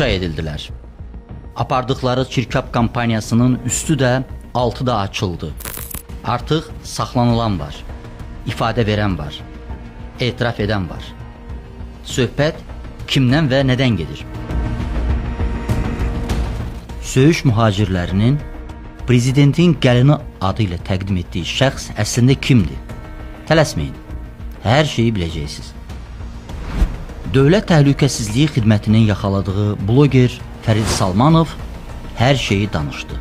İfşa edildilər. Apardıqları çirkab kampaniyasının üstü də, altı da açıldı. Artıq saxlanılan var, ifadə verən var, etiraf edən var. Söhbət kimdən və nədən gedir? Söyüş mühacirlərinin prezidentin gəlini adı ilə təqdim etdiyi şəxs əslində kimdir? Tələsməyin. Hər şeyi biləcəksiniz. Dövlət Təhlükəsizliyi Xidmətinin yaxaladığı bloger Fərid Salmanov hər şeyi danışdı.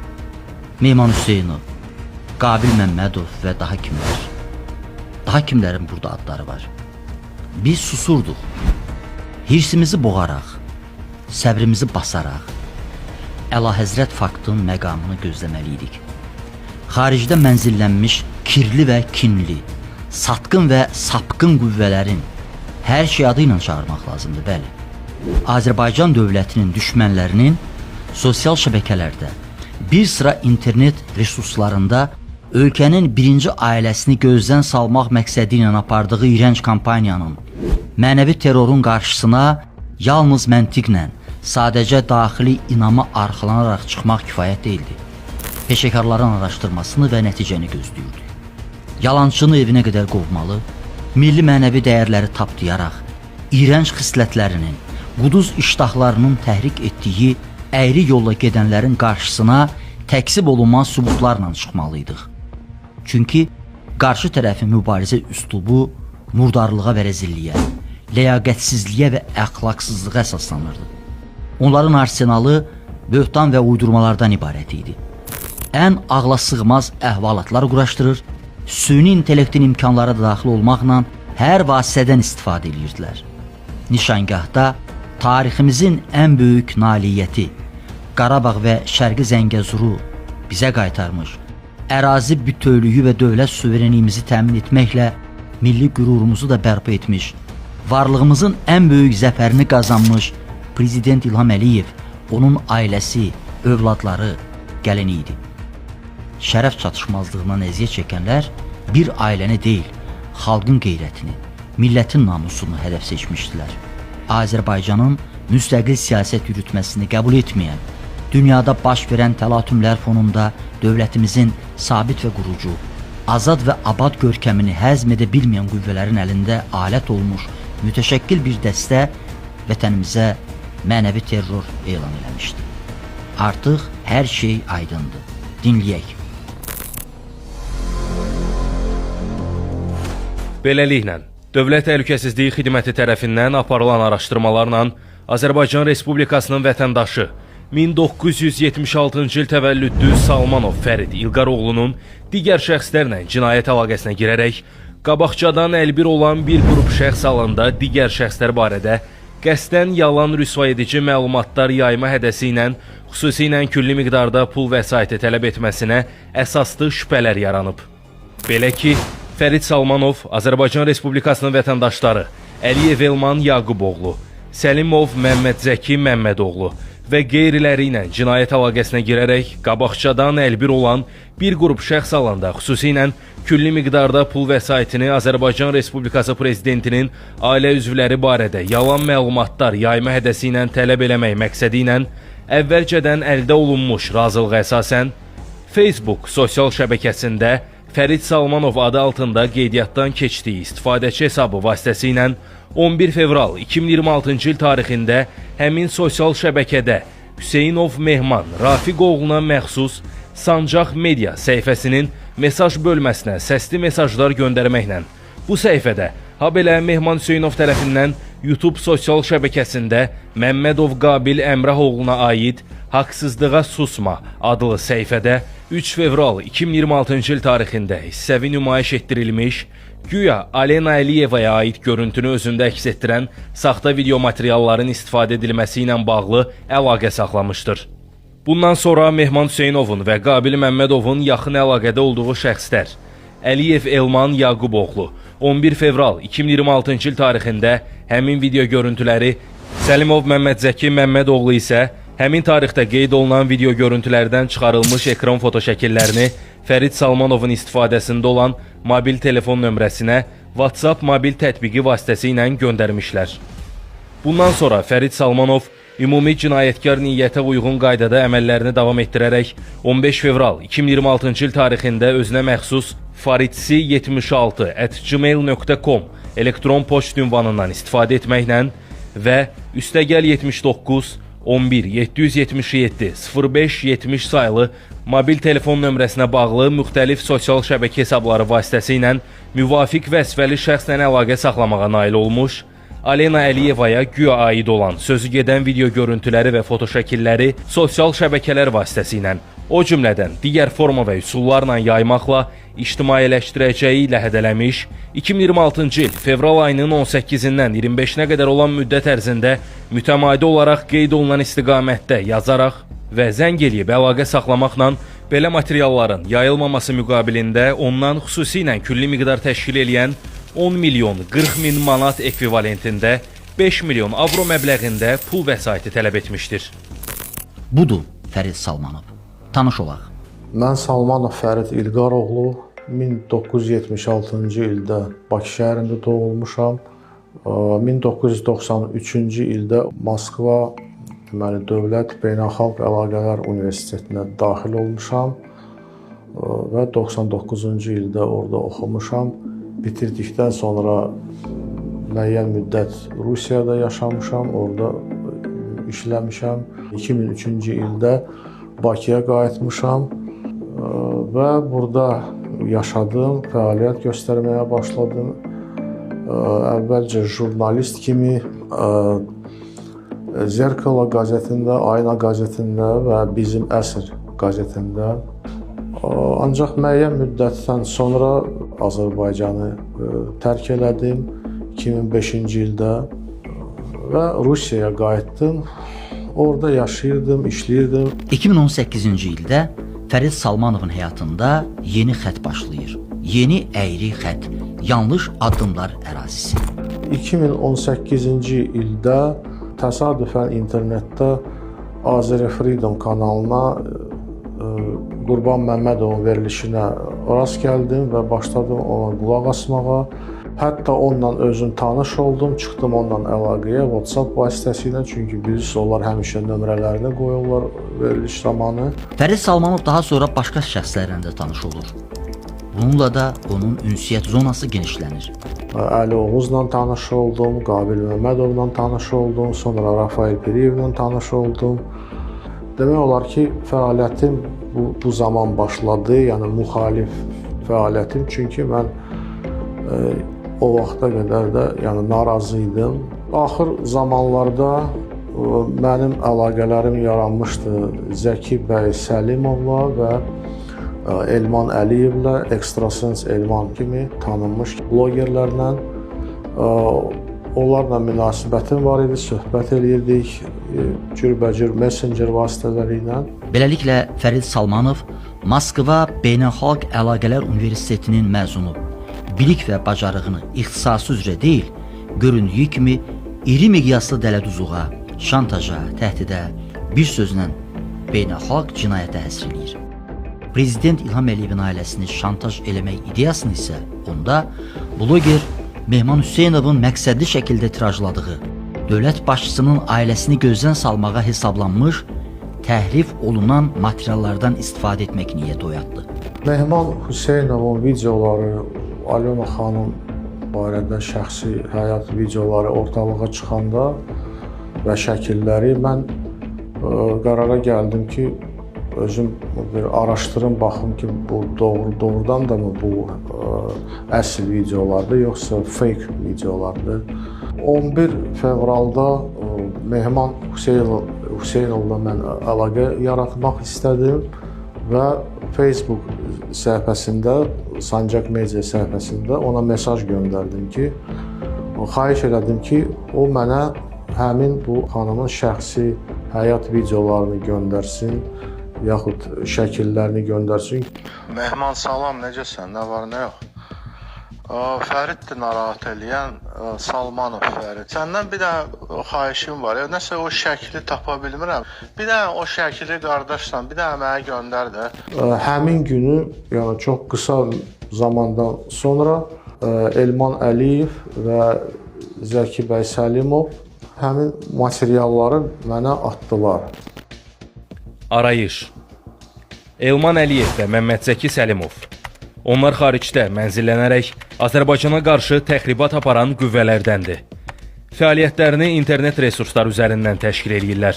Mehman Hüseynov, Qabil Məmmədov və daha kimlər? Daha kimlərin burada adları var? Biz susurduq. Hirsimizi boğaraq, səbrimizi basaraq, Əlahəzrət faktın məqamını gözləməli idik. Xaricdə mənzillənmiş kirli və kinli, satqın və sapqın qüvvələrin hər şey adı ilə çağırmaq lazımdır, bəli. Azərbaycan dövlətinin düşmənlərinin sosial şəbəkələrdə, bir sıra internet resurslarında ölkənin birinci ailəsini gözdən salmaq məqsədi ilə apardığı iyrənc kampaniyanın, mənəvi terrorun qarşısına yalnız məntiqlə, sadəcə daxili inama arxalanaraq çıxmaq kifayət deyildi. Peşəkarların araşdırmasını və nəticəni gözləyirdik. Yalançını evinə qədər qovmalı, milli mənəvi dəyərləri tapdayaraq, iyrənc xislətlərinin, quduz iştahlarının təhrik etdiyi əyri yolla gedənlərin qarşısına təksib olunmaz sübutlarla çıxmalıydıq. Çünki qarşı tərəfin mübarizə üslubu murdarlığa və rəzilliyə, ləyaqətsizliyə və əxlaqsızlığa əsaslanırdı. Onların arsenalı böhtan və uydurmalardan ibarət idi. Ən ağla sığmaz əhvalatlar quraşdırır, süni intellektin imkanları da daxil olmaqla hər vasitədən istifadə edirdilər. Nişangahda tariximizin ən böyük nailiyyəti Qarabağ və Şərqi Zəngəzuru bizə qaytarmış, ərazi bütövlüyü və dövlət suverenliyimizi təmin etməklə milli qürurumuzu da bərpa etmiş, varlığımızın ən böyük zəfərini qazanmış Prezident İlham Əliyev, onun ailəsi, övladları, gəlini idi. Şərəf çatışmazlığından əziyyət çəkənlər bir ailəni deyil, xalqın qeyrətini, millətin namusunu hədəf seçmişdilər. Azərbaycanın müstəqil siyasət yürütməsini qəbul etməyən, dünyada baş verən təlatümlər fonunda dövlətimizin sabit və qurucu, azad və abad görkəmini həzm edə bilməyən qüvvələrin əlində alət olmuş mütəşəkkil bir dəstə vətənimizə mənəvi terror elan eləmişdi. Artıq hər şey aydındır. Dinləyək. Beləliklə, Dövlət Təhlükəsizliyi Xidməti tərəfindən aparılan araşdırmalarla Azərbaycan Respublikasının vətəndaşı 1976-cı il təvəllüdlü Salmanov Fərid İlqaroğlunun digər şəxslərlə cinayət əlaqəsinə girərək qabaqcadan əlbir olan bir qrup şəxs halında digər şəxslər barədə qəsdən yalan rüsva edici məlumatlar yayma hədəsi ilə xüsusilə külli miqdarda pul vəsaiti tələb etməsinə əsaslı şübhələr yaranıb. Belə ki, Fərid Salmanov Azərbaycan Respublikasının vətəndaşları Əliyev Elman Yaquboğlu, Səlimov Məmməd Zəki Məmmədoğlu və qeyriləri ilə cinayət əlaqəsinə girərək qabaqcadan əlbir olan bir qrup şəxs halında xüsusilə külli miqdarda pul vəsaitini Azərbaycan Respublikası Prezidentinin ailə üzvləri barədə yalan məlumatlar yayma hədəsi ilə tələb eləmək məqsədi ilə əvvəlcədən əldə olunmuş razılığa əsasən Facebook sosial şəbəkəsində Fərid Salmanov adı altında qeydiyyatdan keçdiyi istifadəçi hesabı vasitəsilə 11 fevral 2026-cı il tarixində həmin sosial şəbəkədə Hüseynov Mehman Rafiqoğluna məxsus Sancaq Media səhifəsinin mesaj bölməsinə səsli mesajlar göndərməklə bu səhifədə habelə Mehman Hüseynov tərəfindən YouTube sosial şəbəkəsində Məmmədov Qabil Əmrahoğluna aid Haqsızlığa Susma adlı səhifədə 3 fevral 2026-cı il tarixində hissəvi nümayiş etdirilmiş, güya Alena Əliyevaya aid görüntünü özündə əks etdirən saxta video materialların istifadə edilməsi ilə bağlı əlaqə saxlamışdır. Bundan sonra Mehman Hüseynovun və Qabil Məmmədovun yaxın əlaqədə olduğu şəxslər Əliyev Elman Yaquboğlu 11 fevral 2026-cı il tarixində həmin video görüntüləri, Səlimov Məmməd Zəki Məmmədoğlu isə həmin tarixdə qeyd olunan video görüntülərdən çıxarılmış ekran fotoşəkillərini Fərid Salmanovun istifadəsində olan mobil telefon nömrəsinə WhatsApp mobil tətbiqi vasitəsilə göndərmişlər. Bundan sonra Fərid Salmanov ümumi cinayətkar niyyətə uyğun qaydada əməllərini davam etdirərək 15 fevral 2026-cı il tarixində özünə məxsus faridsi76@gmail.com elektron poçt ünvanından istifadə etməklə və üstəgəl 79 11 777 05 70 sayılı mobil telefon nömrəsinə bağlı müxtəlif sosial şəbəkə hesabları vasitəsilə müvafiq vəzifəli şəxslə əlaqə saxlamağa nail olmuş, Alena Əliyevaya güya aid olan sözü gedən video görüntüləri və fotoşəkilləri sosial şəbəkələr vasitəsilə, o cümlədən digər forma və üsullarla yaymaqla ictimailəşdirəcəyi ilə hədələmiş, 2026-cı il fevral ayının 18-dən 25-nə qədər olan müddət ərzində mütəmadi olaraq qeyd olunan istiqamətdə yazaraq və zəng eləyib əlaqə saxlamaqla belə materialların yayılmaması müqabilində ondan xüsusilə külli miqdar təşkil eləyən 10 milyon 40 min manat ekvivalentində 5 milyon avro məbləğində pul vəsaiti tələb etmişdir. Budur Fərid Salmanov. Tanış olaq. Mən Salmanov Fərid İlqaroğlu, 1976-cı ildə Bakı şəhərində doğulmuşam. 1993-cü ildə Moskva deməli Dövlət Beynəlxalq Əlaqələr Universitetinə daxil olmuşam və 99-cu ildə orada oxumuşam. Bitirdikdən sonra müəyyən müddət Rusiyada yaşamışam, orada işləmişəm. 2003-cü ildə Bakıya qayıtmışam və burada yaşadım, fəaliyyət göstərməyə başladım. Əvvəlcə jurnalist kimi Zerkala qəzetində, Ayna qəzetində və Bizim Əsr qəzetində. Ancaq müəyyən müddətdən sonra Azərbaycanı tərk elədim 2005-ci ildə və Rusiyaya qayıtdım. Orada yaşayırdım, işləyirdim. 2018-ci ildə Fərid Salmanovun həyatında yeni xətt başlayır. Yeni əyri xətt, yanlış addımlar ərazisi. 2018-ci ildə təsadüfən internetdə Azeri Freedom kanalına Qurban Məmmədovun verilişinə rast gəldim və başladım ona qulaq asmağa. Hətta onunla özüm tanış oldum, çıxdım onunla əlaqəyə WhatsApp vasitəsilə, çünki bilirsiniz, onlar həmişə nömrələrini qoyurlar veriliş zamanı. Fərid Salmanov daha sonra başqa şəxslərlə də tanış olur. Bununla da onun ünsiyyət zonası genişlənir. Əli Oğuzla tanış oldum, Qabil Məmmədovla tanış oldum, sonra Rafael Piriyevlə tanış oldum. Demək olar ki, fəaliyyətim bu zaman başladı, yəni müxalif fəaliyyətim, çünki mən o vaxta qədər də yəni narazı idim. Axır zamanlarda mənim əlaqələrim yaranmışdı Zəki bəy Səlimovla və Elman Əliyevlə, Ekstrasens Elman kimi tanınmış blogerlərlə. Onlarla münasibətim var idi, söhbət eləyirdik cürbəcür messenger vasitələri ilə. Beləliklə Fərid Salmanov Moskva Beynəlxalq Əlaqələr Universitetinin məzunu, bilik və bacarığını ixtisası üzrə deyil, göründüyü kimi iri miqyaslı dələduzluğa, şantaja, təhdidə, bir sözlə beynəlxalq cinayətə həsr eləyir. Prezident İlham Əliyevin ailəsini şantaj eləmək ideyasını isə onda bloger Mehman Hüseynovun məqsədli şəkildə tirajladığı, dövlət başçısının ailəsini gözdən salmağa hesablanmış, təhrif olunan materiallardan istifadə etmək niyyəti oyatdı. Mehman Hüseynovun videoları, Alyona xanım barədə şəxsi həyat videoları ortalığa çıxanda və şəkilləri mən qərara gəldim ki, özüm bir araşdırım, baxım ki, bu doğrudan da mı bu əsl videolardır, yoxsa fake videolardır. 11 fevralda Mehman Hüseynovla mən əlaqə yaratmaq istədim və Facebook səhifəsində, Sancaq Media səhifəsində ona mesaj göndərdim ki, xahiş elədim ki, o mənə həmin bu xanımın şəxsi həyat videolarını göndərsin, yaxud şəkillərini göndərsin. Mehman salam, necəsən? Nə var, nə yox? Fəriddir narahat eləyən, Salmanov Fərid. Səndən bir dənə xahişim var. Nəsə o şəkli tapa bilmirəm. Bir dənə o şəkli qardaşsan, bir dənə mənə göndər də. Həmin günü, yəni çox qısa zamandan sonra Elman Əliyev və Zəki bəy Səlimov Həmin materialları mənə atdılar. Arayış. Elman Əliyev və Məmməd Zəki Səlimov. Onlar xaricdə mənzillənərək Azərbaycana qarşı təxribat aparan qüvvələrdəndir. Fəaliyyətlərini internet resursları üzərindən təşkil eləyirlər.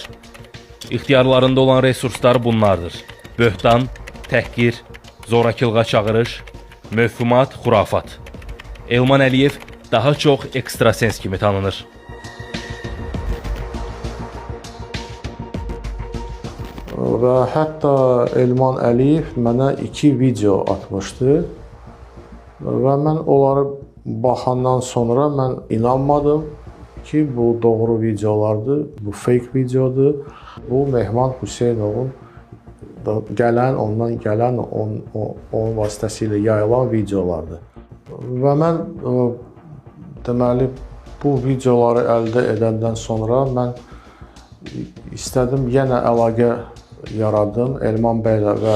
İxtiyarlarında olan resurslar bunlardır: böhtan, təhqir, zorakılığa çağırış, mövhumat, xurafat. Elman Əliyev daha çox ekstrasens kimi tanınır. Və hətta Elman Əliyev mənə 2 video atmışdı və mən onları baxandan sonra mən inanmadım ki, bu doğru videolardır, bu fake videodur. Bu Mehman Hüseynovun gələn, ondan gələn, onun vasitəsilə yayılan videolardır. Və mən deməli bu videoları əldə edəndən sonra mən istədim yenə əlaqə yaradım. Elman bəylə və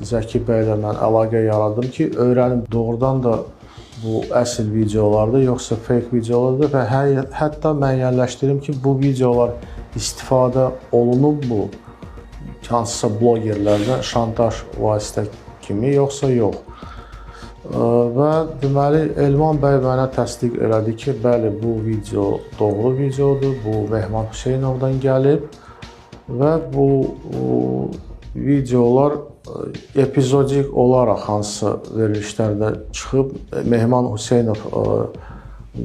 Zəki bəylə mən əlaqə yaradım ki, öyrənim doğrudan da bu əsl videolardır, yoxsa fake videolardır və hətta müəyyənləşdirim ki, bu videolar istifadə olunub mu hansısa blogerlərdən şantaj vasitə kimi, yoxsa yox. Və deməli Elman bəy mənə təsdiq elədi ki, bəli, bu video doğru videodur, bu Mehman Hüseynovdan gəlib və bu videolar epizodik olaraq hansısa verilişlərdə çıxıb. Mehman Hüseynov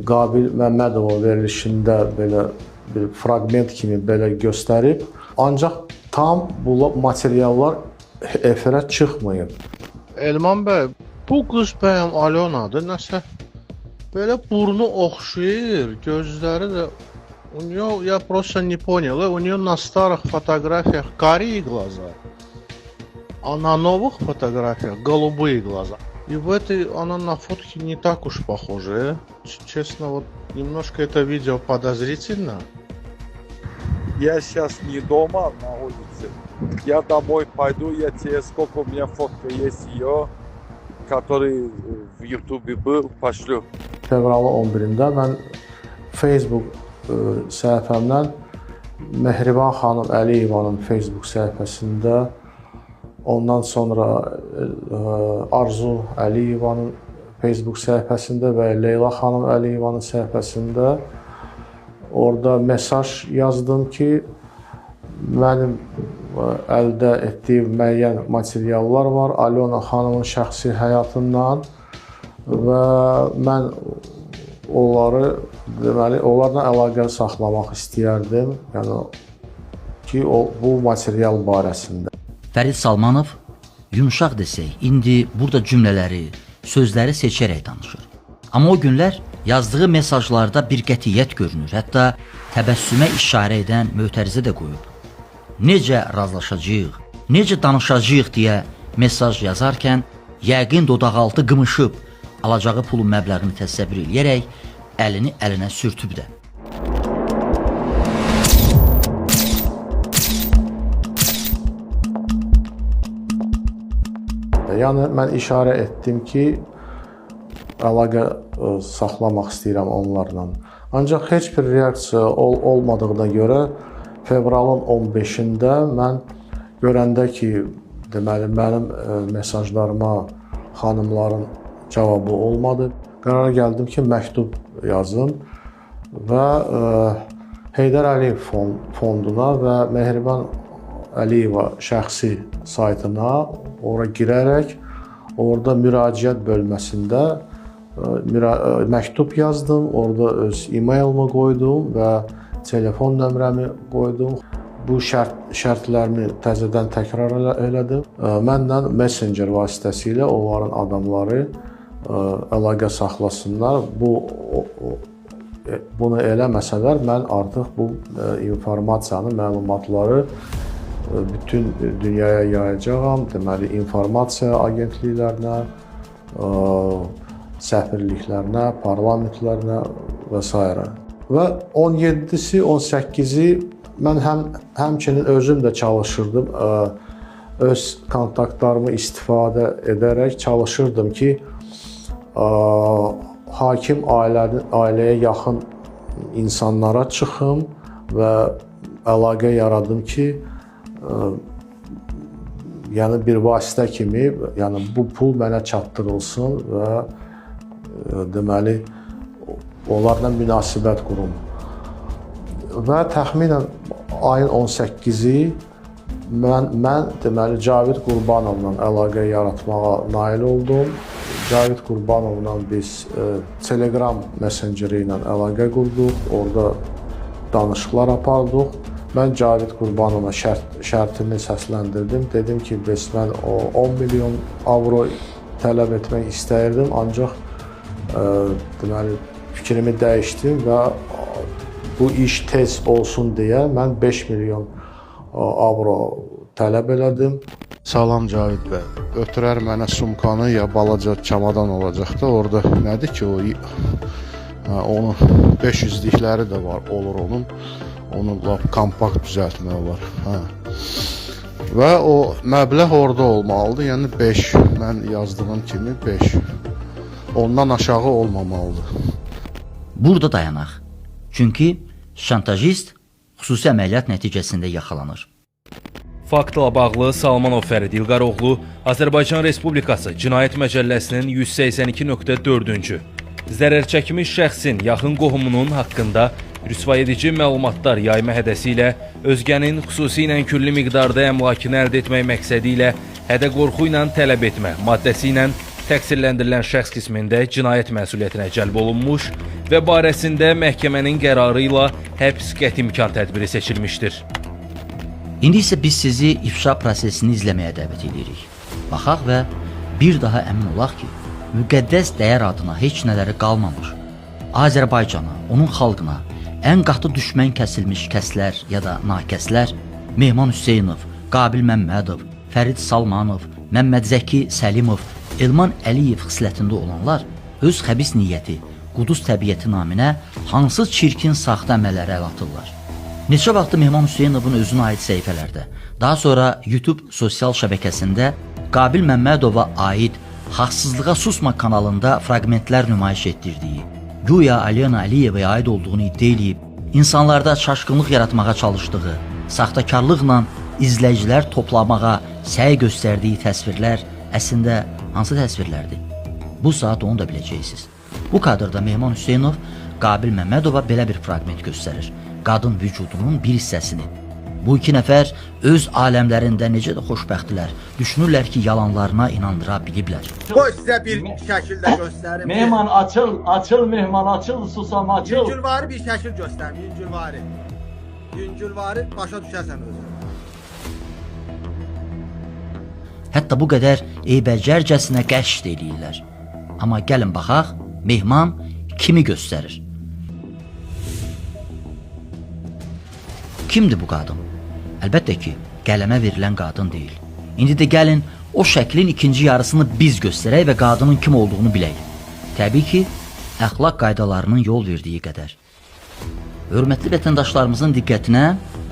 Qabil Məmmədovun verilişində belə bir fraqment kimi belə göstərib. Ancaq tam bu materiallar efirə çıxmayıb. Elman bəy, bu qız bəyəm Alyonadır, nəsə belə burnu oxşayır, gözləri də. У нее, я просто не понял, у нее на старых фотографиях карие глаза, а на новых фотографиях голубые глаза. И в этой она на фотке не так уж похожа. Честно, вот немножко это видео подозрительно. Я сейчас не дома, на улице. Я домой пойду, я тебе, сколько у меня фотка есть ее, который в Ютубе был, пошлю. Fevralın 11-də mən Facebook səhifəmdən Mehriban xanım Əliyevanın Facebook səhifəsində, ondan sonra Arzu Əliyevanın Facebook səhifəsində və Leyla xanım Əliyevanın səhifəsində orada mesaj yazdım ki, mənim əldə etdiyim müəyyən materiallar var Alyona xanımın şəxsi həyatından və mən onları, deməli, onlarla əlaqə saxlamaq istəyərdim, yəni ki, bu material barəsində. Fərid Salmanov yumşaq desək, indi burada cümlələri, sözləri seçərək danışır. Amma o günlər yazdığı mesajlarda bir qətiyyət görünür, hətta təbəssümə işarə edən mötərizə də qoyub. Necə razılaşacağıq, necə danışacağıq deyə mesaj yazarkən yəqin dodaqaltı qımışıb, alacağı pulun məbləğini təsəvvür eləyərək əlini əlinə sürtüb də. Yəni mən işarə etdim ki, əlaqə saxlamaq istəyirəm onlarla. Ancaq heç bir reaksiya olmadığına görə fevralın 15-də mən görəndə ki, deməli mənim mesajlarıma xanımların cavabı olmadı. Qərara gəldim ki, məktub yazım və Heydər Əliyev fonduna və Mehriban Əliyeva şəxsi saytına ora girərək orada müraciət bölməsində məktub yazdım. Orada öz e-mailimi qoydum və telefon nömrəmi qoydum. Bu şərtlərimi təzədən təkrar elədim. Mənlə messenger vasitəsilə onların adamları əlaqə saxlasınlar. Bunu eləməsələr, mən artıq bu informasiyanı, məlumatları bütün dünyaya yayacağam. Deməli, informasiya agentliklərinə, səfirliklərinə, parlamentlərinə və s. Və 17-si, 18-i mən həmçinin özüm də çalışırdım. Öz kontaktlarımı istifadə edərək çalışırdım ki, hakim ailəyə yaxın insanlara çıxım və əlaqə yaradım ki, yəni bir vasitə kimi, yəni bu pul mənə çatdırılsın və deməli onlarla münasibət qurum. Və təxminən ayın 18-i mən deməli Cavid Qurbanovla əlaqə yaratmağa nail oldum. Cavid Qurbanovla biz Telegram messenceri ilə əlaqə qurduq, orada danışıqlar apardıq. Mən Cavid Qurbanova şərtimi səsləndirdim. Dedim ki, bəs mən o 10 milyon avro tələb etmək istəyirdim, ancaq deməli fikrimi dəyişdim və bu iş tez olsun deyə mən 5 milyon avro tələb elədim. Salam Cavid bəy. Ötürər mənə sumkanı ya balaca çamadan olacaq da, orada nədir ki o, onun 500-likləri də var, olur onun. Onu lap kompakt düzəltmək olar. Hə. Və o məbləğ orada olmalıdır. Yəni 5, mən yazdığım kimi 5. Ondan aşağı olmamalıdır. Burada dayanaq. Çünki şantajist xüsusi əməliyyat nəticəsində yaxalanır. Faktla bağlı Salmanov Fərid İlqaroğlu Azərbaycan Respublikası Cinayət Məcəlləsinin 182.4-cü zərər çəkmiş şəxsin yaxın qohumunun haqqında rüsvay edici məlumatlar yayma hədəsi ilə özgənin xüsusi ilə külli miqdarda əmlakını əldə etmək məqsədi ilə hədə qorxu ilə tələb etmə maddəsi ilə təqsirləndirilən şəxs qismində cinayət məsuliyyətinə cəlb olunmuş və barəsində məhkəmənin qərarı ilə həbs qəti imkan tədbiri seçilmişdir. İndi isə biz sizi ifşa prosesini izləməyə dəvət edirik. Baxaq və bir daha əmin olaq ki, müqəddəs dəyər adına heç nələri qalmamış, Azərbaycana, onun xalqına ən qatı düşmən kəsilmiş kəslər ya da nakəslər Mehman Hüseynov, Qabil Məmmədov, Fərid Salmanov, Məmmədzəki Səlimov, Elman Əliyev xislətində olanlar öz xəbis niyyəti, quduz təbiəti naminə hansı çirkin saxta əməllərə əl atırlar. Neçə vaxtı Mehman Hüseynovun özünə aid səhifələrdə, daha sonra YouTube sosial şəbəkəsində Qabil Məmmədova aid Haqsızlığa Susma kanalında fraqmentlər nümayiş etdirdiyi, güya Alena Əliyevaya aid olduğunu iddia eləyib, insanlarda çaşqınlıq yaratmağa çalışdığı, saxtakarlıqla izləyicilər toplamağa səy göstərdiyi təsvirlər əslində hansı təsvirlərdir? Bu saat onu da biləcəksiniz. Bu kadrda Mehman Hüseynov Qabil Məmmədova belə bir fraqment göstərir. Qadın vücudunun bir hissəsini. Bu iki nəfər öz aləmlərində necə də xoşbəxtdilər. Düşünürlər ki, yalanlarına inandıra biliblər. Qoy sizə bir şəkil də göstərim. Mehman açıl, açıl Mehman açıl, susam açıl. Yüngülvari bir şəkil göstərim, yüngülvari. Yüngülvari başa düşərsən özün. Hətta bu qədər eybəcərcəsinə qəşd eləyirlər. Amma gəlin baxaq, Mehman kimi göstərir? Kimdir bu qadın? Əlbəttə ki, qələmə verilən qadın deyil. İndi də gəlin o şəklin ikinci yarısını biz göstərək və qadının kim olduğunu bilək. Təbii ki, əxlaq qaydalarının yol verdiyi qədər. Hörmətli vətəndaşlarımızın diqqətinə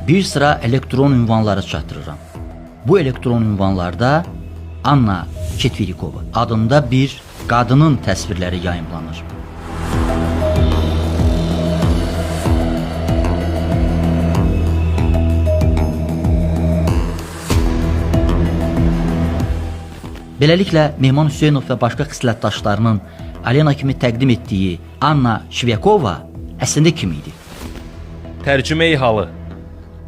bir sıra elektron ünvanları çatdırıram. Bu elektron ünvanlarda Anna Çetverikova adında bir qadının təsvirləri yayımlanır. Beləliklə, Mehman Hüseynov və başqa xislətdaşlarının Alena kimi təqdim etdiyi Anna Şvyakova əslində kim idi? Tərcüməi halı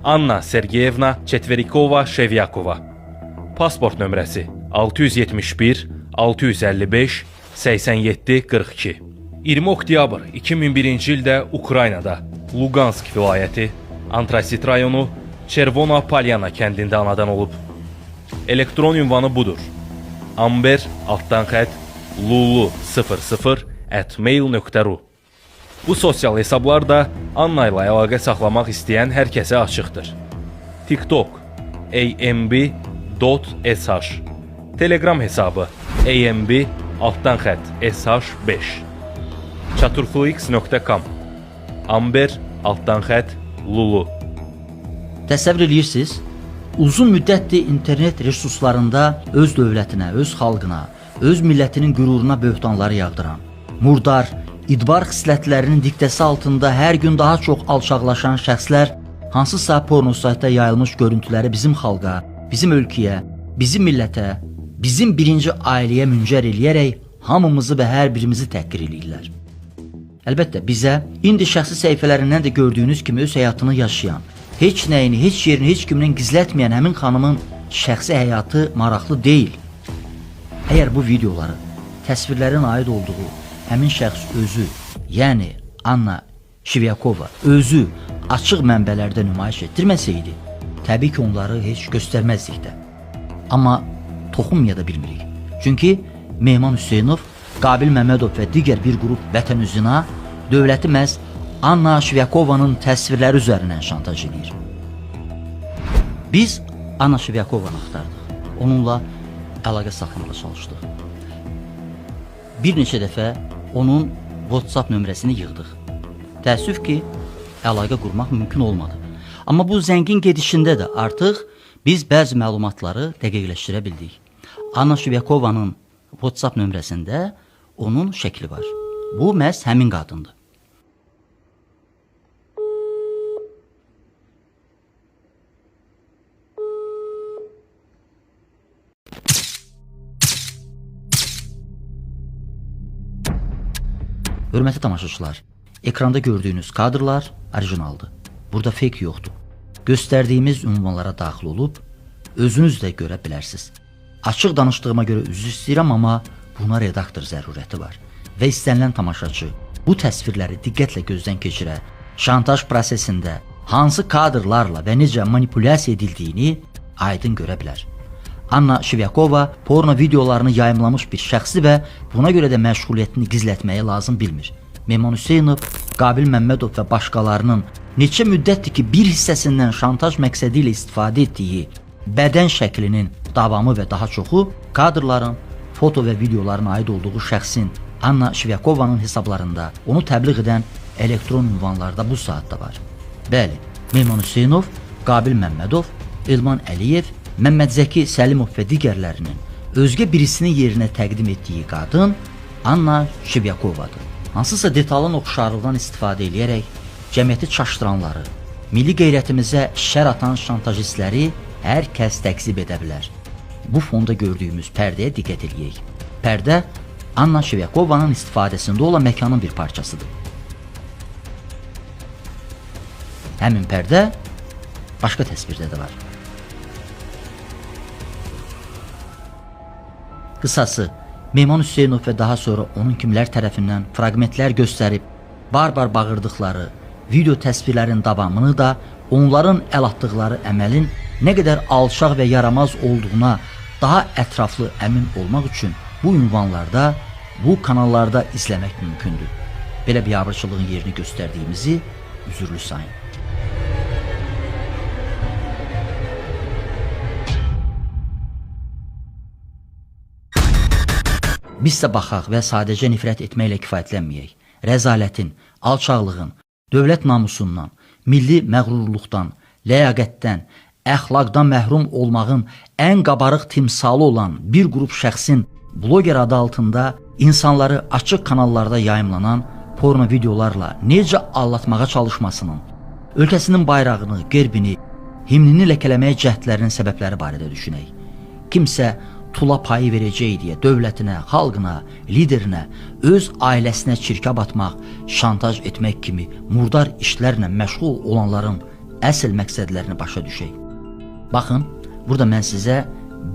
Anna Sergeyevna Çetverikova Şevyakova. Pasport nömrəsi 671 655 87 42. 20 oktyabr 2001-ci ildə Ukraynada Luqansk vilayəti, Antrasit rayonu, Çervona Polyana kəndində anadan olub. Elektron ünvanı budur: amber_lulu00@mail.ru. Bu sosial hesablar da Anna ilə əlaqə saxlamaq istəyən hər kəsə açıqdır. TikTok amb.sh, Telegram hesabı amb_sh5, chaturflix.com amber_lulu. Təsəvvür edirsiniz? Uzun müddətdir internet resurslarında öz dövlətinə, öz xalqına, öz millətinin qüruruna böhtanları yağdıran, murdar, İdbar xislətlərinin diktəsi altında hər gün daha çox alçaqlaşan şəxslər hansısa porno saytda yayılmış görüntüləri bizim xalqa, bizim ölkəyə, bizim millətə, bizim birinci ailəyə müncər eləyərək hamımızı və hər birimizi təhqir eləyirlər. Əlbəttə, bizə indi şəxsi səhifələrindən də gördüyünüz kimi öz həyatını yaşayan, heç nəyini, heç yerini, heç kimdən gizlətməyən həmin xanımın şəxsi həyatı maraqlı deyil. Əgər bu videoları təsvirlərin aid olduğu həmin şəxs özü, yəni Anna Şivyakova özü açıq mənbələrdə nümayiş etdirməsəydi, təbii ki, onları heç göstərməzdik də. Amma toxunmaya da bilmirik. Çünki Mehman Hüseynov, Qabil Məmmədov və digər bir qrup vətənüzina dövləti məhz Anna Şivyakovanın təsvirləri üzərindən şantaj eləyir. Biz Anna Şivyakovanı axtardıq. Onunla əlaqə saxlamağa çalışdıq. Bir neçə dəfə onun WhatsApp nömrəsini yığdıq. Təəssüf ki, əlaqə qurmaq mümkün olmadı. Amma bu zəngin gedişində də artıq biz bəzi məlumatları dəqiqləşdirə bildik. Anna Şivyakovanın WhatsApp nömrəsində onun şəkli var. Bu məhz həmin qadındır. Hörmətli tamaşaçılar, ekranda gördüyünüz kadrlar orijinaldır. Burada fake yoxdur. Göstərdiyimiz ünvanlara daxil olub, özünüz də görə bilərsiniz. Açıq danışdığıma görə üzr istəyirəm, amma buna redaktor zərurəti var. Və istənilən tamaşaçı bu təsvirləri diqqətlə gözdən keçirə, şantaj prosesində hansı kadrlarla və necə manipulyasiya edildiyini aydın görə bilər. Anna Şivyakova porno videolarını yayımlamış bir şəxsi və buna görə də məşğuliyyətini gizlətməyi lazım bilmir. Mehman Hüseynov, Qabil Məmmədov və başqalarının neçə müddətdir ki, bir hissəsindən şantaj məqsədi ilə istifadə etdiyi bədən şəklinin davamı və daha çoxu kadrların, foto və videoların aid olduğu şəxsin Anna Şivyakovanın hesablarında onu təbliğ edən elektron ünvanlarda bu saatda var. Bəli, Mehman Hüseynov, Qabil Məmmədov, Elman Əliyev, Məmmədzəki Səlimov və digərlərinin özgə birisinin yerinə təqdim etdiyi qadın Anna Şivyakovadır. Hansısa detalın oxşarlığından istifadə eləyərək cəmiyyəti çaşdıranları, milli qeyrətimizə şər atan şantajistləri hər kəs təkzib edə bilər. Bu fonda gördüyümüz pərdəyə diqqət eləyək. Pərdə Anna Şivyakovanın istifadəsində olan məkanın bir parçasıdır. Həmin pərdə başqa təsvirdə də var. Qısası, Mehman Hüseynov və daha sonra onun kimlər tərəfindən fraqmentlər göstərib barbar bağırdıqları video təsvirlərin davamını da onların əl atdıqları əməlin nə qədər alçaq və yaramaz olduğuna daha ətraflı əmin olmaq üçün bu ünvanlarda, bu kanallarda izləmək mümkündür. Belə biabırçılığın yerini göstərdiyimizi üzürlü sayın. Biz də baxaq və sadəcə nifrət etməklə kifayətlənməyək. Rəzalətin, alçaqlığın, dövlət namusundan, milli məğrurluqdan, ləyaqətdən, əxlaqdan məhrum olmağın ən qabarıq timsalı olan bir qrup şəxsin bloger adı altında insanları açıq kanallarda yayımlanan porno videolarla necə aldatmağa çalışmasının, ölkəsinin bayrağını, gerbini, himnini ləkələməyə cəhdlərinin səbəbləri barədə düşünək. Kimsə tula payı verəcək deyə dövlətinə, xalqına, liderinə, öz ailəsinə çirkab atmaq, şantaj etmək kimi murdar işlərlə məşğul olanların əsl məqsədlərini başa düşək. Baxın, burada mən sizə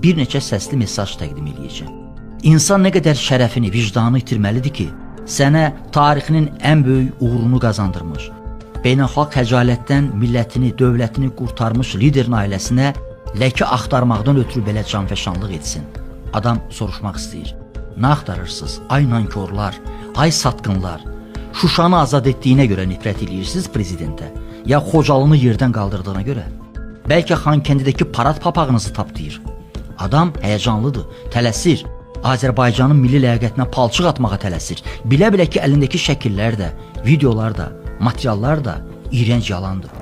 bir neçə səsli mesaj təqdim eləyəcəm. İnsan nə qədər şərəfini, vicdanını itirməlidir ki, sənə tarixinin ən böyük uğurunu qazandırmış, beynəlxalq xəcalətdən millətini, dövlətini qurtarmış liderin ailəsinə ləkə axtarmaqdan ötürü belə canfəşanlıq etsin. Adam soruşmaq istəyir. Nə axtarırsınız? Ay nankorlar, ay satqınlar. Şuşanı azad etdiyinə görə nifrət eləyirsiniz prezidentə? Ya Xocalını yerdən qaldırdığına görə? Bəlkə Xankəndidəki parad papağınızı tapdayır. Adam həyəcanlıdır, tələsir. Azərbaycanın milli ləyaqətinə palçıq atmağa tələsir. Bilə-bilə ki, əlindəki şəkillər də, videolar da, materiallar da iyrənc yalandır.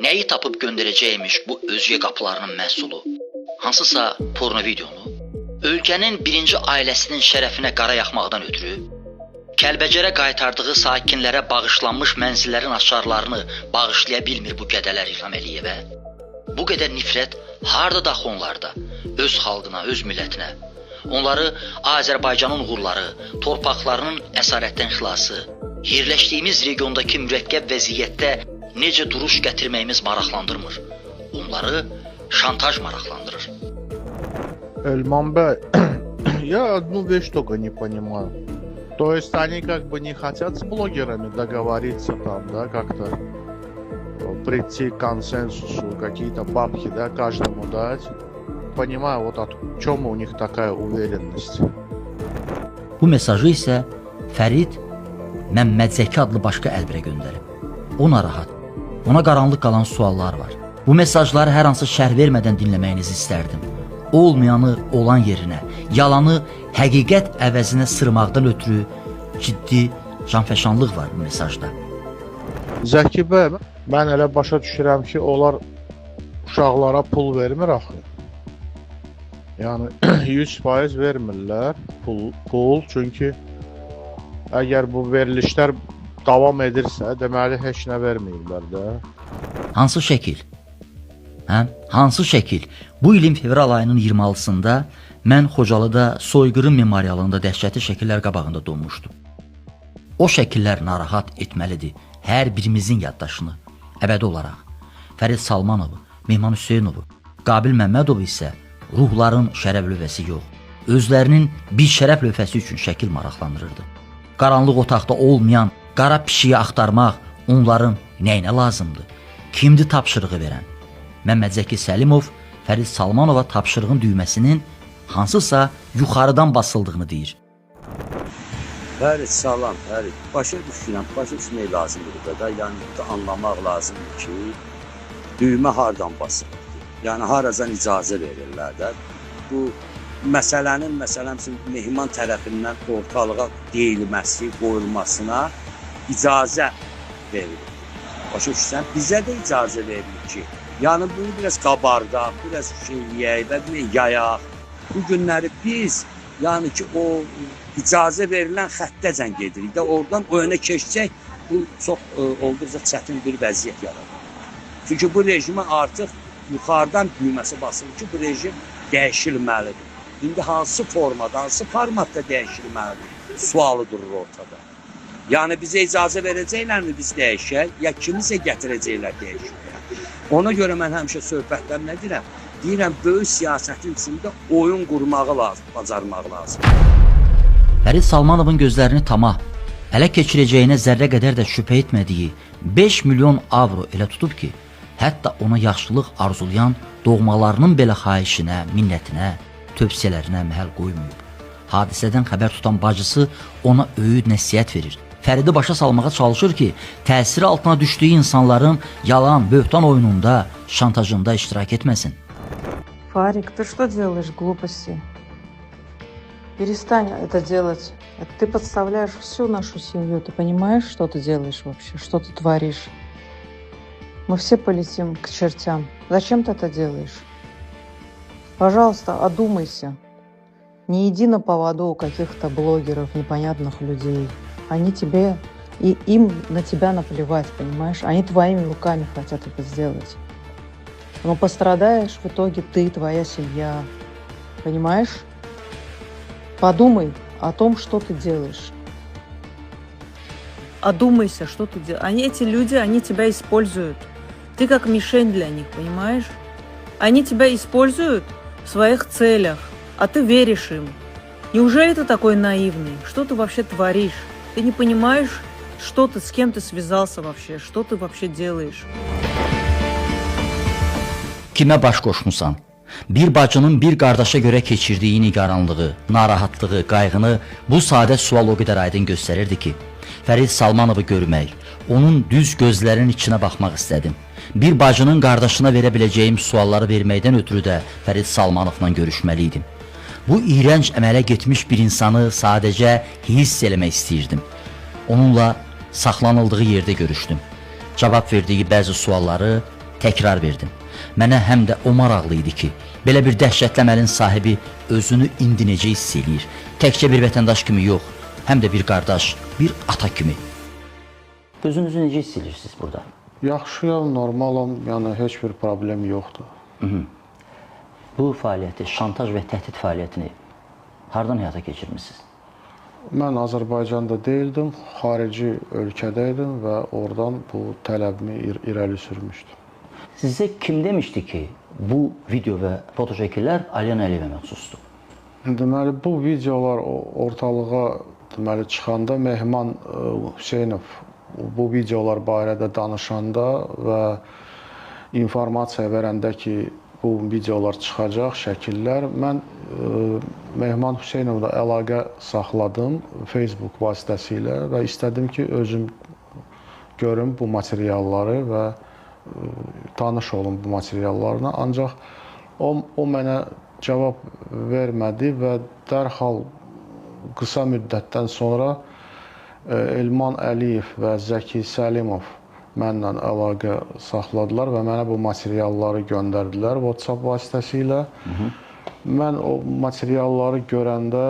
Nəyi tapıb göndərəcəkmiş bu özgə qapılarının məhsulu? Hansısa porno videonu? Ölkənin birinci ailəsinin şərəfinə qara yaxmaqdan ötürü Kəlbəcərə qaytardığı sakinlərə bağışlanmış mənzillərin açarlarını bağışlaya bilmir bu gədələr İlham Əliyevə. Bu qədər nifrət hardadır axı onlarda? Öz xalqına, öz millətinə. Onları Azərbaycanın uğurları, torpaqlarının əsarətdən xilası, yerləşdiyimiz regiondakı mürəkkəb vəziyyətdə necə duruş gətirməyimiz maraqlandırmır. Onları şantaj maraqlandırır. Elman Bey, я одну вещь только не понимаю. То есть они как бы не хотят с блогерами договориться там, да, как-то прийти к консенсусу, какие-то бабки, да, каждому дать. Понимаю, вот от чем у них такая уверенность. Bu mesajı isə Fərid Məmmədzəki adlı başqa əlbirə göndərib. O narahat. Ona qaranlıq qalan suallar var. Bu mesajları hər hansı şərh vermədən dinləməyinizi istərdim. Olmayanı olan yerinə, yalanı həqiqət əvəzinə sırmaqdan ötürü ciddi canfəşanlıq var bu mesajda. Zəki bəy, mən elə başa düşürəm ki, onlar uşaqlara pul vermir axı. Yəni 100% vermirlər pul, çünki əgər bu verilişlər davam edirsə, deməli heç nə verməyiblər də. Hansı şəkil? Hə? Hansı şəkil? Bu ilin fevral ayının 26-sında mən Xocalıda soyqırım memorialında dəhşətli şəkillər qabağında donmuşdum. O şəkillər narahat etməlidir hər birimizin yaddaşını əbədi olaraq. Fərid Salmanovu, Mehman Hüseynovu, Qabil Məmmədovu isə ruhların şərəf lövhəsi yox, özlərinin bir şərəf lövhəsi üçün şəkil maraqlandırırdı. Qaranlıq otaqda olmayan qara pişiyi axtarmaq onların nəyinə lazımdır? Kimdir tapşırığı verən? Məmmədzəki Səlimov Fərid Salmanova tapşırığın düyməsinin hansısa yuxarıdan basıldığını deyir. Fərid, salam Fərid. Başa düşürəm, başa düşmək lazımdır burada da. Yəni anlamaq lazımdır ki, düymə hardan basılır? Yəni haracan icazə verirlər də. Bu məsələnin, məsələn, Mehman tərəfindən ortalığa deyilməsi, qoyulmasına icazə verilir. Başa düşürsən, bizə də icazə verilir ki, yəni bunu biraz qabardaq, biraz şey eləyək və yayaq. Bu günləri biz, yəni ki, o icazə verilən xəttəcən gedirik də, oradan o yönə keçsək, bu çox olduqca çətin bir vəziyyət yaradır. Çünki bu rejimə artıq yuxarıdan düyməsi basılır ki, bu rejim dəyişilməlidir. İndi hansı formada, hansı formatda dəyişilməlidir? Sualı durur ortada. Yəni bizə icazə verəcəklərmi biz dəyişək, ya kimisə gətirəcəklər dəyişməyə? Ona görə mən həmişə söhbətlərim nə deyirəm? Deyirəm, böyük siyasətin içində oyun qurmağı lazım, bacarmaq lazım. Fərid Salmanovun gözlərini tama, ələ keçirəcəyinə zərrə qədər də şübhə etmədiyi 5 milyon avro elə tutub ki, hətta ona yaxşılıq arzulayan doğmalarının belə xahişinə, minnətinə, tövsiyələrinə məhəl qoymayıb. Hadisədən xəbər tutan bacısı ona öyüd nəsihət verir. Fəridi başa salmağa çalışır ki, təsiri altına düşdüyü insanların yalan, böhtan oyununda, şantajında iştirak etməsin. Фарик, ты что делаешь глупости? Перестань это делать. Ты подставляешь всю нашу семью. Ты понимаешь, что ты делаешь вообще? Что ты творишь? Мы все полетим к чертям. Зачем ты это делаешь? Пожалуйста, одумайся. Не иди на поводу у каких-то блогеров, непонятных людей. Они тебе и им на тебя наплевать, понимаешь? Они твоими руками хотят это сделать. Но пострадаешь в итоге ты, твоя семья. Понимаешь? Подумай о том, что ты делаешь. Одумайся, что ты делаешь. Они, эти люди, они тебя используют. Ты как мишень для них, понимаешь? Они тебя используют в своих целях, а ты веришь им. Неужели ты такой наивный? Что ты вообще творишь? Ты не понимаешь, что ты, с кем ты связался вообще, что ты вообще делаешь? Kimə baş qoşmusan? Bir bacının bir qardaşa görə keçirdiyi nigaranlığı, narahatlığı, qayğını bu sadə sual o qədər aydın göstərirdi ki, Fərid Salmanovu görmək, onun düz gözlərinin içinə baxmaq istədim. Bir bacının qardaşına verə biləcəyim sualları verməkdən ötürü də Fərid Salmanovla görüşməli idim. Bu iyrənc əmələ getmiş bir insanı sadəcə hiss eləmək istəyirdim. Onunla saxlanıldığı yerdə görüşdüm. Cavab verdiyi bəzi sualları təkrar verdim. Mənə həm də o maraqlı idi ki, belə bir dəhşətli əməlin sahibi özünü indi necə hiss eləyir? Təkcə bir vətəndaş kimi yox, həm də bir qardaş, bir ata kimi. Özünüzü necə hiss edirsiniz burada? Yaxşıyam, normalam, yəni heç bir problem yoxdur. Bu fəaliyyəti, şantaj və təhdid fəaliyyətini hardan həyata keçirmisiniz? Mən Azərbaycanda deyildim, xarici ölkədə idim və oradan bu tələbimi irəli sürmüşdüm. Sizə kim demişdi ki, bu video və fotoşəkillər Alyona Əliyevə məxsusdur? Deməli, bu videolar ortalığa deməli çıxanda Mehman Hüseynov bu videolar barədə danışanda və informasiya verəndə ki, bu videolar çıxacaq, şəkillər, mən Mehman Hüseynovla əlaqə saxladım Facebook vasitəsilə və istədim ki, özüm görüm bu materialları və tanış olum bu materiallarla. Ancaq o mənə cavab vermədi və dərhal qısa müddətdən sonra Elman Əliyev və Zəki Səlimov mənlə əlaqə saxladılar və mənə bu materialları göndərdilər WhatsApp vasitəsilə. Mən o materialları görəndə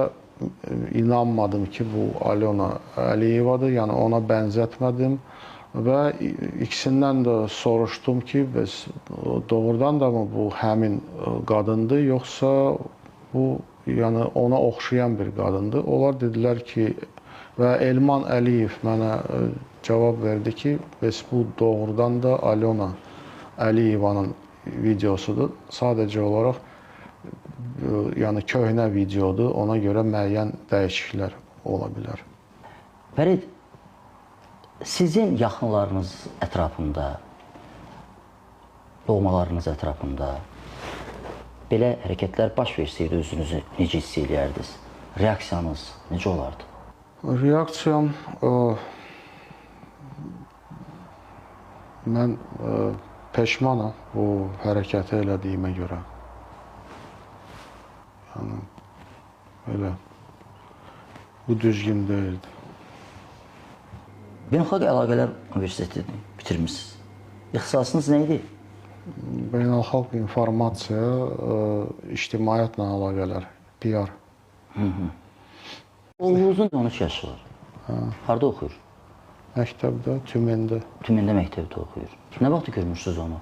inanmadım ki, bu Alyona Əliyevadır, yəni ona bənzətmədim və ikisindən də soruşdum ki, bəs doğrudan da mı bu həmin qadındır, yoxsa bu yəni ona oxşayan bir qadındır? Onlar dedilər ki, və Elman Əliyev mənə cavab verdi ki, bəs bu doğrudan da Alyona Əliyevanın videosudur. Sadəcə olaraq yəni köhnə videodur, ona görə müəyyən dəyişikliklər ola bilər. Fərid, sizin yaxınlarınız ətrafında, doğmalarınız ətrafında belə hərəkətlər baş versəydi özünüzü necə hiss eləyərdiniz? Reaksiyanız necə olardı? Reaksiyam, mən peşmanam bu hərəkəti elədiyimə görə. Yəni, elə, bu düzgün deyildi. Beynəlxalq Əlaqələr Universitetini bitirmişsiniz. İxtisasınız nə idi? Beynəlxalq informasiya, ictimaiyyətlə əlaqələr, PR. Oğlunuzun 13 yaşı var. Harada oxuyur? Məktəbdə, Tümendə. Tümendə məktəbdə oxuyur. Nə vaxt görmüşsünüz onu?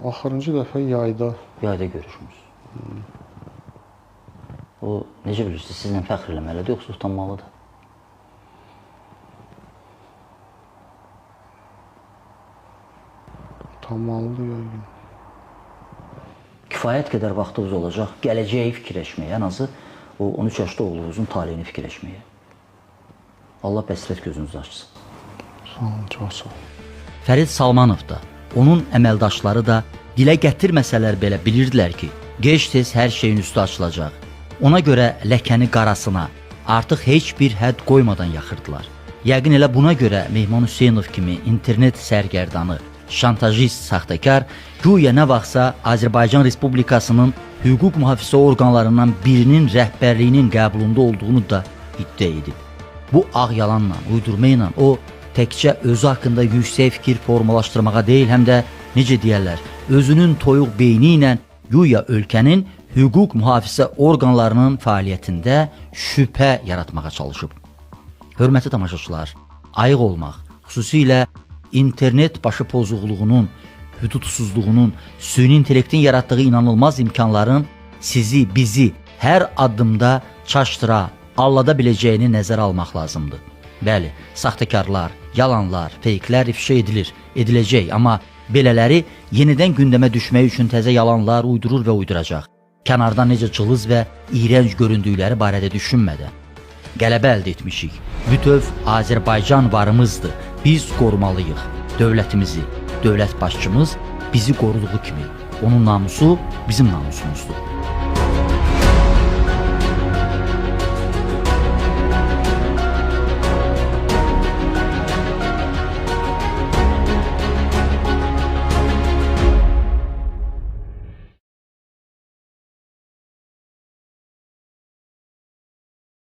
Axırıncı dəfə yayda. Yayda görüşmüş. O, necə bilirsiniz, sizinlə fəxr eləməlidir, yoxsa utanmalıdır? Utanmalıdır yəqin. Kifayət qədər vaxtınız olacaq gələcəyi fikirləşməyə, ən azı o 13 yaşlı oğlunuzun taleyini fikirləşməyə. Allah bəsirət gözünüzü açsın. Sağ olun, çox sağ olun. Fərid Salmanov da, onun əməldaşları da dilə gətirməsələr belə bilirdilər ki, gec-tez hər şeyin üstü açılacaq. Ona görə ləkəni qarasına artıq heç bir hədd qoymadan yaxırdılar. Yəqin elə buna görə Mehman Hüseynov kimi internet sərgərdanı, şantajist, saxtakar, güya nə vaxtsa Azərbaycan Respublikasının hüquq mühafizə orqanlarından birinin rəhbərliyinin qəbulunda olduğunu da iddia edib. Bu ağ yalanla, uydurma ilə o təkcə özü haqqında yüksək fikir formalaşdırmağa deyil, həm də necə deyərlər, özünün toyuq beyni ilə güya ölkənin hüquq mühafizə orqanlarının fəaliyyətində şübhə yaratmağa çalışıb. Hörmətli tamaşaçılar, ayıq olmaq, xüsusilə internet başı pozukluğunun, hüdudsuzluğunun, süni intellektin yaratdığı inanılmaz imkanların sizi, bizi hər addımda çaşdıra, allada biləcəyini nəzərə almaq lazımdır. Bəli, saxtakarlar, yalanlar, feyklər ifşa edilir, ediləcək, amma belələri yenidən gündəmə düşmək üçün təzə yalanlar uydurur və uyduracaq. Kənardan necə cılız və iyrənc göründükləri barədə düşünmədən. Qələbə əldə etmişik. Bütöv Azərbaycan varımızdır. Biz qorumalıyıq dövlətimizi. Dövlət başçımız bizi qoruduğu kimi. Onun namusu bizim namusumuzdur.